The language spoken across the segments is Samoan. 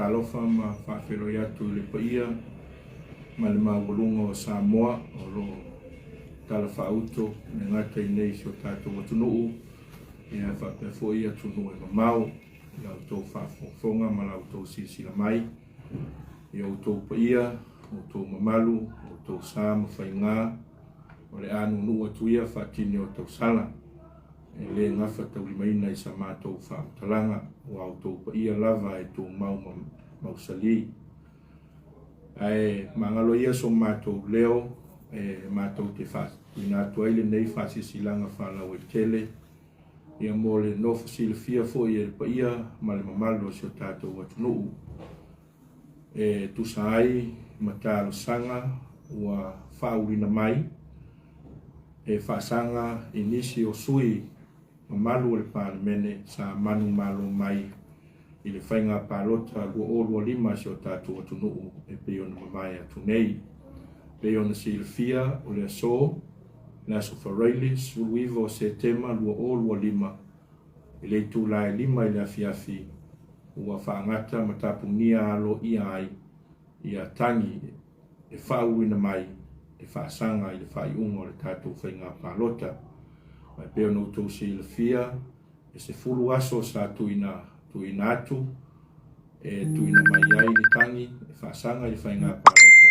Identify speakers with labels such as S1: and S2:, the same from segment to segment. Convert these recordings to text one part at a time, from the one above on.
S1: faatalofa ma faafeiloai atu i le paia ma le maualuga o Samoa o lo o talafaauto e le gata i inei i si o tatou atunuu, ia faapea foi atunuu e mamao i la outou faafogafoga ma la outou silasila mai i outou paia, outou mamalu, outou sa ma faiga o le a nuunuu atu ia faatini o tausala e le gafataulimaina i sa matou faamatalaga, ua outou paia lava e tumau ma mausali. Ae magalo ia so matou leo e matou te faatuina atu ai lenei faasilasilaga faalauaitele ia mo le nofo silafia foi e le paia ma le mamalu o si o tatou atunuu e tusa ai ma talosaga ua faauluina mai e faasaga i nisi o sui mamalu o le Palemene sa manumalo mai i le faiga palota 2025 a si o tatou atunuu e pei ona mavae atu nei. E pei ona silafia, o le aso, le aso Faraile 19 o Setema 2025 i le itula e 5 i le afiafi, ua faagata ma tapunia aloaia ai ia tagi e faauluina mai e faasaga i le faaiuga o le tatou faiga palota. Ma e pei ona outou silafia, e 10 aso sa tuuina tuuina atu e tuuina mai ai le tagi e faasaga i le faiga palota.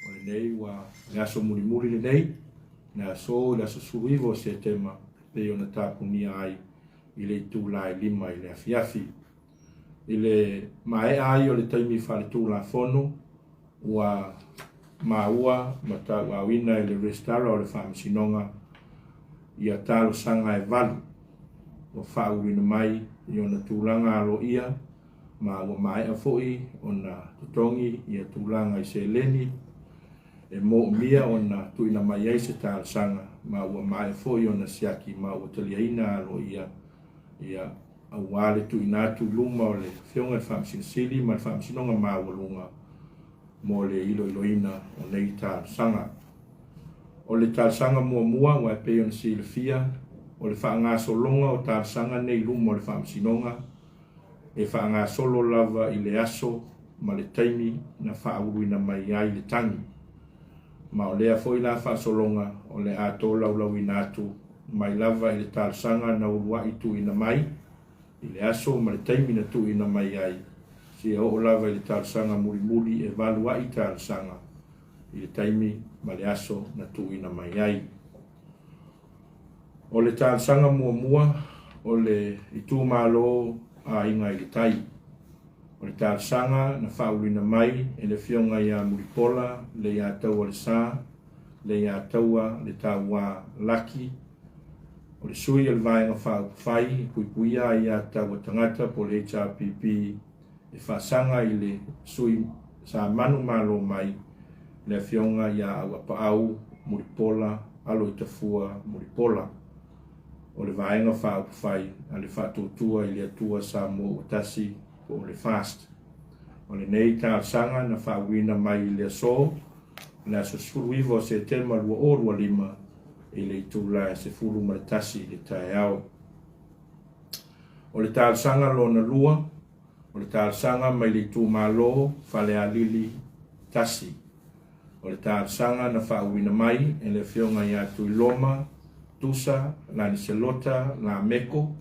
S1: O lenei ua le aso mulimuli lenei, le aso i le aso 19 o Setema e pei ona tapunia ai i le itula e 5 i le afiafi. I le maea ai o le taimi faaletulafono, ua maua ma tauaaoina e le Resitara o le Faamasinoga ia talosaga e valu ua faauluina mai i ona tulaga aloaia ma ua maea foi ona totogi ia tulaga i seleni e moomia ona tuuina mai ai se talosaga ma ua maea foi ona siaki ma ua taliaina aloaia ia aua le tuuina atu i luma o le Afioga i le Faamasino Sili ma le Faamasinoga Maualuga mo le iloiloina o nei talosaga. O le talosaga muamua, aua e pei ona silafia, o le faagasologa o talosaga nei i luma o le Faamasinoga, e faagasolo lava i le aso ma le taimi na faauluina mai ai le tagi. Ma o lea foi la faasologa o le a tolaulauina atu mai lava i le talosaga na uluai tuuina mai i le aso ma le taimi na tuuina mai ai, seia oo lava i le talosaga mulimuli e valu ai talosaga i le taimi ma le aso na tuuina mai ai. O le talosaga muamua o le itumalo Aiga i le Tai. O le talosaga na faauluina mai e le Afioga ia Mulipola Leiataualesa Leiataua Letaua Laki, o le sui o le Vaega Faaupufai e Puipuia Aia Tatau a Tagata po o le HRPP e faasaga i le sui sa manumalo mai le Afioga ia Auapaau Mulipola Aloitafua Mulipola o le Vaega Faaupufai a le Faatuatua i le Atua Samoa Ua Tasi po o le FAST. O lenei talosaga na faauuina mai i le aso le aso 19 o Setema 2025 i le itula e 11 i le taeao. O le talosaga lona lua, o le talosaga mai le itumalo Falealili 1. O le talosaga na faauuina mai e le Afioga ia Tuiloma Tusa Laniselota Lameko,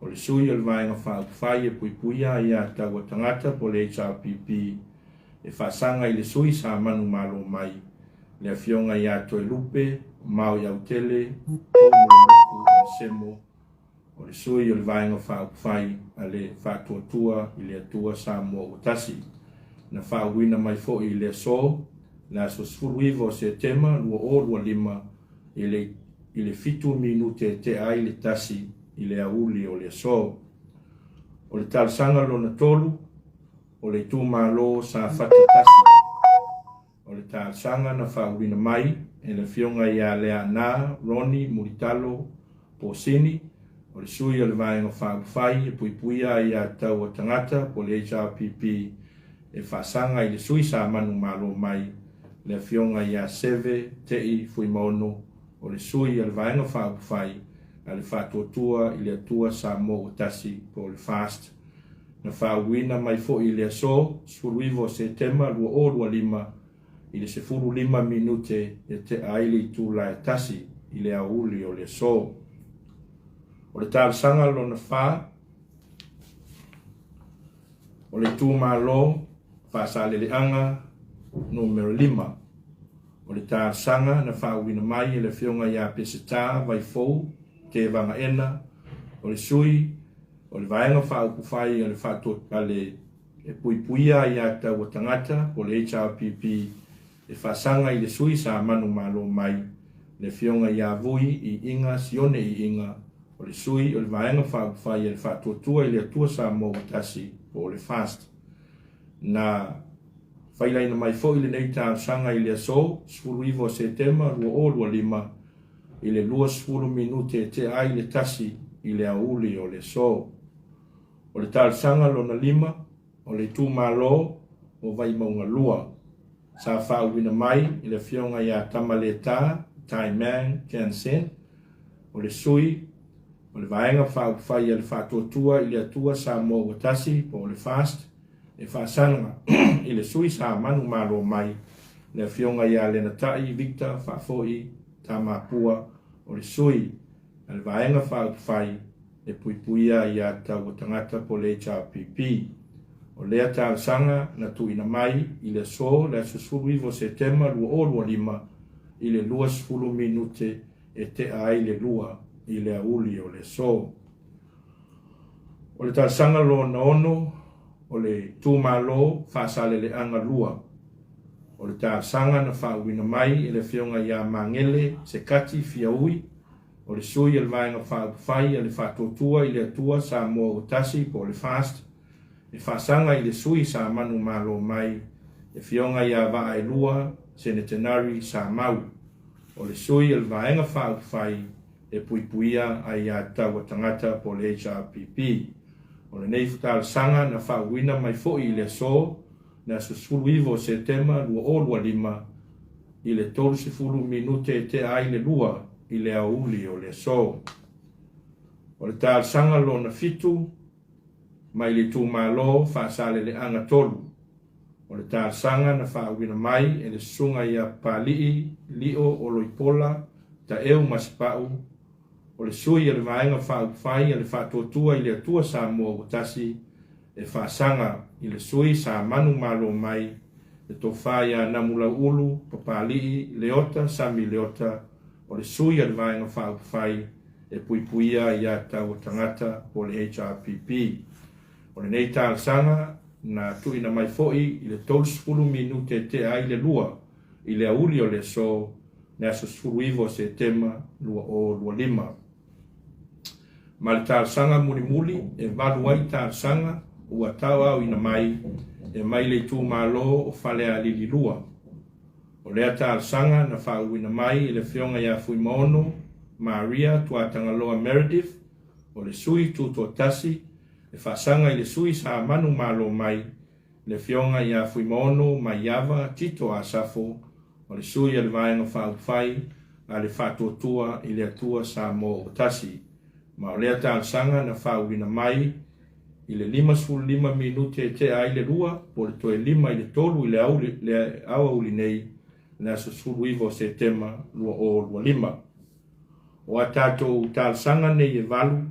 S1: o le sui o le Vaega Faaupufai e Puipuia Aia Tatau a Tagata po o le HRPP e faasaga i le sui sa manumalo mai le Afioga ia Toelupe Maoiautele Poumolemoku Onesemo, o le sui o le Vaega Faaupufai a le Faatuatua i le Atua Samoa Ua Tasi. Na faauuina mai foi i le aso, le aso 19 o Setema 2025 i le i le 7 minute e tea ai le tasi i le aoauli o le aso. O le talosaga lona tolu, o le itumalo Safata 1. O le talosaga na faauuina mai e le Afioga ia Leaana Ronnie Mulitalo Posini, o le sui o le Vaega Faaupufai e Puipuia Aia Tatau a Tagata po o le HRPP e faasaga i le sui sa manumalo mai le Afioga ia Seve Tei Fuimaono, o le sui a le Vaega Faaupufai a le Faatuatua i le Atua Samoa Ua Tasi po o le FAST. Na faauuina mai foi i le aso 19 o Setema 2025 i le 15 minute e tea ai le itula e 1 i le aoauli o le aso. O le talosaga lona fa, o le itumalo Faasaleleaga Numera 5. O le talosaga na faauuina mai e le Afioga ia Peseta Vaifou Tevaga-ena, o le sui o le Vaega Faaupufai a le a le e Puipuia Aia Tatau a Tagata po o le HRPP e faasaga i le sui sa manumalo mai, le Afioga ia Vui Iiga Sione Iiga, o le sui o le Vaega Faaupufai a le Faatuatua i le Atua Samoa Ua Tasi po o le FAST. Na failaina mai foi lenei talosaga i le aso 19 o Setema 2025 i le 20 minute e tea ai le 1 i le aoauli o le aso. O le talosaga lona lima, o le itumalo o Vaimauga 2, sa faauuina mai e le Afioga ia Tamaleta Tai Mang Jansen, o le sui o le Vaega Faaupufai a le Faatuatua i le Atua Samoa Ua Tasi po o le FAST, e faasaga i le sui sa manumalo mai, le Afioga ia Lenatai Victor Faafoi Tamapua, o le sui a le Vaega Faaupufai e Puipuia Aia Tatau a Tagata po o le HRPP. O lea talosaga na tuuina mai i le aso le aso 19 o Setema 2025 i le 20 minute e tea ai le 2 i le aoauli o le aso. O le talosaga lona ono, o le itumalo Faasaleleaga 2. O le talosaga na faauuina mai e le Afioga ia Magele Sekati Fiaui, o le sui o le Vaega Faaupufai a le Faatuatua i le Atua Samoa Ua Tasi po o le FAST, e faasaga i le sui sa manumalo mai, le Afioga ia Vaaelua Senetenari Samau, o le sui o le Vaega Faaupufai e Puipuia Aiatatau a Tagata po o le HRPP. O lenei talosaga na faauuina mai foi i le aso, le aso 19 o Setema 2025, i le 30 minute e tea ai le 2 i le aoauli o le aso. O le talosaga lona fitu mai le itumalo Faasaleleaga 3. O le talosaga na faauuina mai e le Susuga ia Papalii Lio Oloipola Taeu Masepau, o le sui o le Vaega Faaupufai a le Faatuatua i le Atua Samoa Ua Tasi, e faasaga i le sui sa manumalo mai, le Tofa ia Namulauulu Papalii Leota Sami Leota, o le sui a le Vaega Faaupufai e Puipuia Aiatatau a Tagata po o le HRPP. O lenei talosaga na tuuina mai foi i le 30 minute e tea ai le 2 i le aoauli o le aso, le aso 19 o Setema 2025. Ma le talosaga mulimuli e valu ai talosaga ua tauaoina mai e mai le itumalo o Falealili 2. O lea talosaga na faauuina mai e le Afioga ia Fuimaono Maria Tuatagaloa Meredith, o le sui tutoatasi e faasaga i le sui sa manumalo mai, le Afioga ia Fuimaono Maiava Tito Asafo, o le sui a le Vaega Faaupufai a le Faatuatua i le Atua Samoa Ua Tasi, ma o lea talosaga na faauuina mai i le 55 minute e tea ai le 2 po o le toe 5 i le 3 i le aoauli nei, le aso 19 o Setema 2025. O a tatou talosaga nei e valu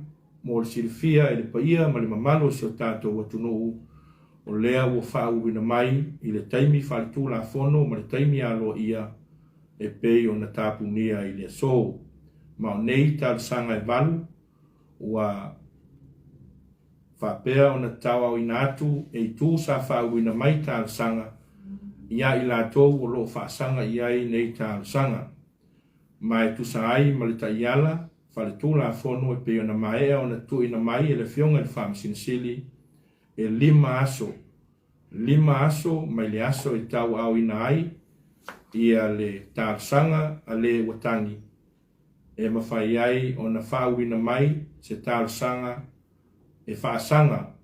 S1: mo le silafia e le paia ma le mamalu o si o tatou atunuu, o lea ua faauluina mai i le taimi faaletulafono ma le taimi aloaia e pei ona tapunia i le aso. Ma o nei talosaga e valu ua faapea ona tauaoina atu e itu sa faauluina mai talosaga ia i latou o lo o faasaga i ai nei talosaga. Ma e tusa ai ma le taiala faaletulafono e pei ona maea ona tuuina mai e le Afioga i le Faamasino Sili, e lima aso, lima aso mai le aso e tauaaoina ai ia le talosaga a le ua tagi, e mafai ai ona faauuina mai se talosaga e faasaga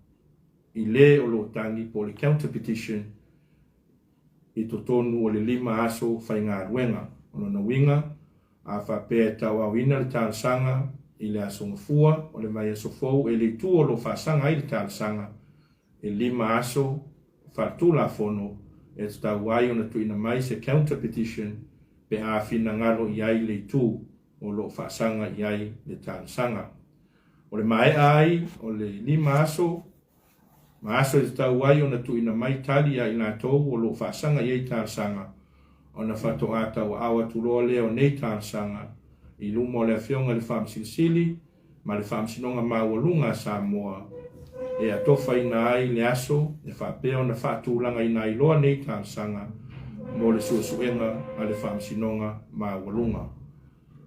S1: i le o lo o tagi po o le counter petition i totonu o le lima aso faigaluega. O lona uiga, a faapea e tauaoina le talosaga i le aso Gafua o le vaiaso fou e le itu o lo o faasaga ai le talosaga, e 5 aso faaletulafono e tatau ai ona tuuina mai se counter petition pe a finagalo i ai le itu o lo o faasaga i ai le talosaga. O le maea ai o le 5 aso ma aso e tatau ai ona tuuina mai tali ia i latou o lo o faasaga i ai talosaga, ona faatoa tauaao atu loa lea o nei talosaga i luma o le Afioga i le Faamasino Sili ma le Faamasinoga Maualuga a Samoa e atofaina ai le aso e faapea ona faatulagaina ai loa nei talosaga mo le suesuega a le Faamasinoga Maualuga.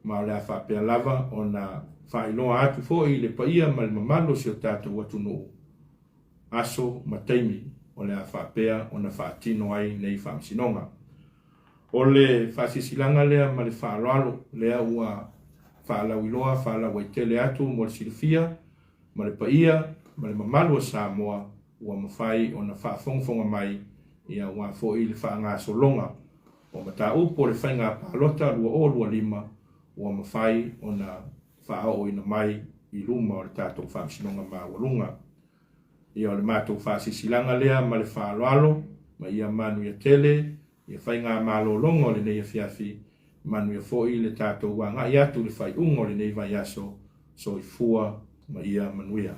S1: Ma o le a faapea lava ona faailoa atu foi i le paia ma le mamalu o si o tatou atunuu aso ma taimi o le a faapea ona faatino ai nei faamasinoga. O le faasilasilaga lea ma le faaaloalo lea ua faalauiloa faalauaitele atu mo le silafia ma le paia ma le mamalu o Samoa ua mafai ona faafogafoga mai aua foi le faagasologa o mataupu o le Faiga Palota 2025 ua mafai ona faaooina mai i luma o le tatou Faamasinoga Maualuga. Ia o le matou faasilasilaga lea ma le faaaloalo ma ia manuia tele ia faigamalologa o lenei afiafi, manuia foi le tatou agai atu i le faaiuga o lenei vaiaso. Soifua ma ia manuia.